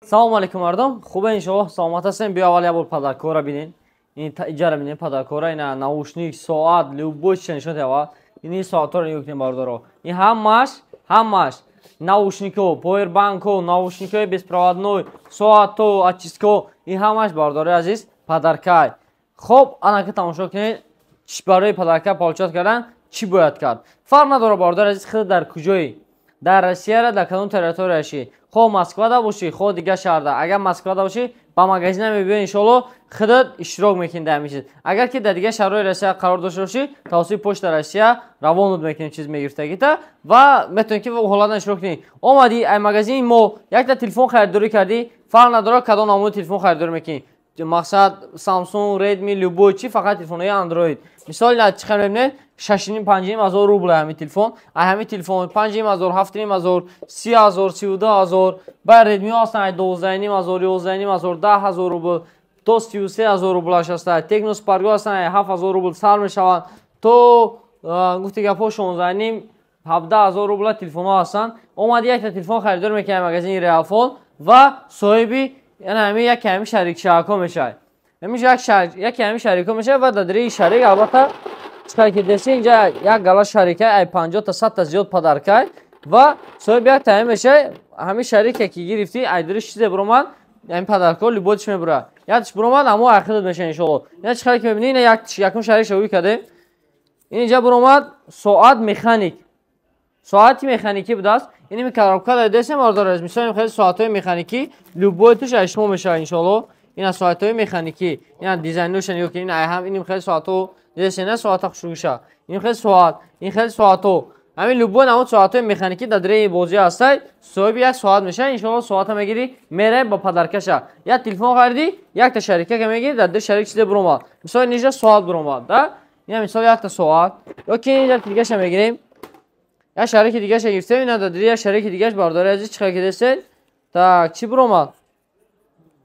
Салом алейкум мардум, хубе иншоаллоҳ, саломат ҳастем. Биё аввал як бор подаркора бинен. Ин иҷара бинен подаркора, ина наушник, соат, любой чиз нишон диҳад. Ин соатҳоро нигоҳ кунем бародаро. Ин ҳамаш наушнико, повербанко, наушникои беспроводной, соатҳо, очистко, ин ҳамаш бародарои азиз подаркай. Хоб, анака тамошо кунед, барои подарка получать кардан чӣ бояд кард? Фарқ надорад бародари азиз, худ дар куҷои? Дар Россияра, дар кадом территорияши? Хо Москвада бошӣ, хо дигар шаҳрда. Агар Москвада бошӣ, ба магазина мебиёй, иншоалло худат иштирок мекунӣ дар ҳамин чиз. Агар ки дар дигар шаҳрҳои Россия қарор дошта бошӣ, тавассути почта Россия равонуд мекунем чиз мегирифтагита ва метавонӣ ки ҳолатан иштирок кунӣ. Омадӣ ай магазини мо якта телефон харидорӣ кардӣ, фарқ надорад кадом намуди телефон харидорӣ мекунӣ. Мақсад Samsung, Redmi, любой чи, фақат телефонҳои Android. Мисол чӣ хел мебинед? 6,5 5,5 ҳазор рубл ҳамин телефон. Ай ҳамин телефон 5,5 ҳазор, 7,5 ҳазор, 30 ҳазор, 32 ҳазор. Баъд Redmi ҳастанд ай 12,5 ҳазор, 11,5 ҳазор, 10 ҳазор рубл то 33 ҳазор рублаш ҳастанд. Tecno Spark ҳастанд ай 7 ҳазор рубл сар мешаванд то гуфти гапҳо 16,5 17 ҳазор рубла телефонҳо ҳастанд. Омади якта телефон харидор мекунад магазини Realphone ва соҳиби яъне ҳамин яке ҳамин шарикшаҳако мешавад. Ҳамин яке ҳамин шарикҳо мешавад ва дар дари шарик албатта чӣ ки деси инҷа як гала шарикай ай 50 та 100 та зиёд подаркай ва соҳиби як таъин мешавад. Ҳамин шарике ки гирифтӣ ай дари чизе буромад, ҳамин подаркҳо любой чӣ мебурад. Якш буромад, аммо ахират мешавад иншоалло. Ина чӣ ки мебинӣ, ина якум шарик шавӣ кардем. Инҷа буромад соат механик. Соати механикӣ будааст. Ин ми коробка дар десем бародари азиз. Мисол хеле соатҳои механикӣ любой туш аз шумо мешавад иншоалло. Ина соатҳои механикӣ, ина дизайношон ё ки ин ай ҳам ин хеле соатҳо десем, на соата хушрӯша. Ин хеле соат, ин хеле соатҳо. Ҳамин любой намуд соатҳои механикӣ дар дари бозӣ ҳастай, соҳиби як соат мешавад иншоалло. Соата мегирӣ, меравӣ ба подаркаша. Як телефон харидӣ, якта шарика ки мегирӣ, дар дари шарик чизе буромад. Мисол инҷа соат буромад, да? Ина мисол якта соат. Ё ки инҷа дигаша мегирем. Як шарики дигаша гирифтем, ина дар як шарики дигаш бародари азиз чӣ ки десед? Так, чӣ буромад?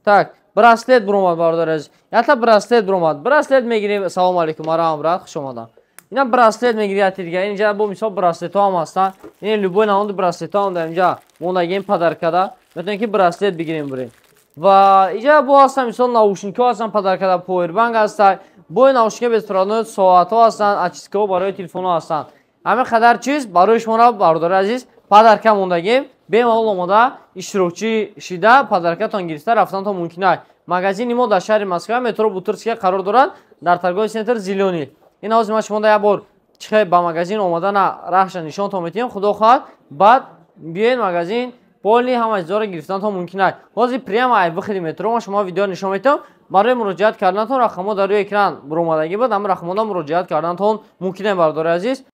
Так, браслет буромад бародари азиз. Якта браслет буромад. Браслет мегирем. Салом алейкум, марҳамат брат, хуш омадам. Ина браслет мегирӣ яти дига. Инҷа бо мисол браслетҳо ҳам ҳастанд. Ин любой намуди браслетҳо ҳам дар инҷа мондагием подаркада. Метавонем ки браслет бигирем бурем. Ва инҷа бо ҳастанд мисол наушникҳо ҳастанд подаркада, повербанк ҳастанд, бо наушникҳо беспроводной соатҳо ҳастанд, очисткаҳо барои телефонҳо ҳастанд. Ҳамин қадар чиз барои шуморо бародари азиз подарка мондагем. Бемалол омода иштирокчӣ шида подаркатон гирифта рафтантон мумкин аст. Магазини мо дар шаҳри Москва, метро Бутырская қарор дорад, дар торговый центр Зелёный. Ин ҳозир ман шумода як бор чихе ба магазин омадана раҳша нишонтон метиҳам. Худо хоҳад баъд биёед магазин полни ҳама чизҳоро гирифтантон мумкин аст. Ҳозир прямо ай выходи метро ман шумо видео нишон метиҳам. Барои муроҷиат карданатон рақамҳо дар рӯи экран буромадагӣ буд, ҳамин рақамҳода муроҷиат карданатон мумкин аст бародари азиз.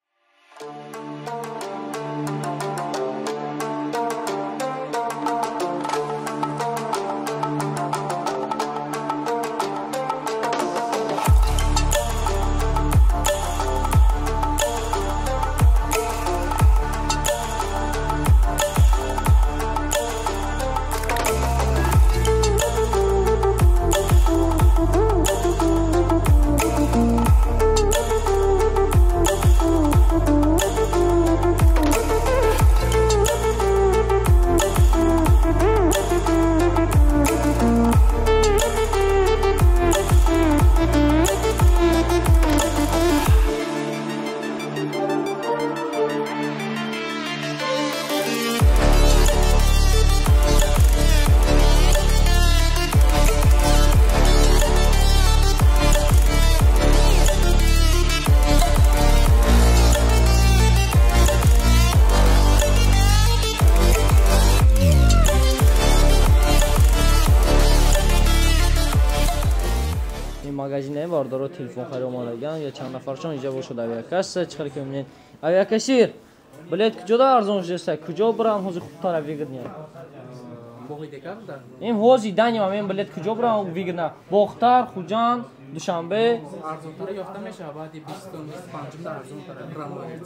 Магазинаи бардоро телефон хари омадаган я чанд нафаршон инҷа бошад авиакасса. Чӣ хеле ки мебинед авиакассир билет куҷода арзон шудааст? Куҷо бурам ҳозир хубтара выгодно? Ин ҳозир даним ҳамин билет куҷо бурам выгодно? Бохтар, Хуҷанд, Душанбе арзонтара ёфта мешавад, баъди 20-25 арзонтара.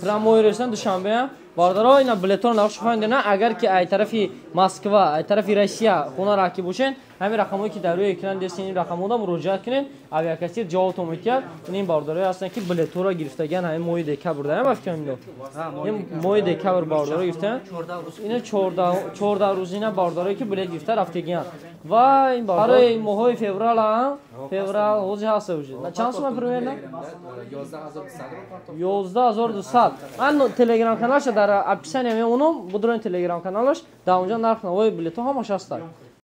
Прямой рейсан Душанбе. Бародаро, ина билетҳоро нархшо фаҳмидена. Агар ки ай тарафи Москва, ай тарафи Россия хона раҳ ки бошен, Ҳамин рақамҳое, ки дар рӯи экран дестин, ин рақамҳода муроҷиат кунед, авиакассир ҷавобтон метиҳад. Ин бародарое ҳастанд, ки билетҳоро гирифтагиан ҳамин моҳи декабр даям, ба фикрам, ино ин моҳи декабр бародаро гирифтаанд. Ина 14 рӯзина бародарое, ки билет гирифта рафтагиан. Ва ин барои моҳои феврал ҳам, феврал ҳозир ҳаста уже. Чанд сума примерно? 11 200. Ман телеграм каналаша дар описание мемонам, будроин телеграм каналаш, дар онҷо нарх навои билетҳо ҳамаш ҳастанд.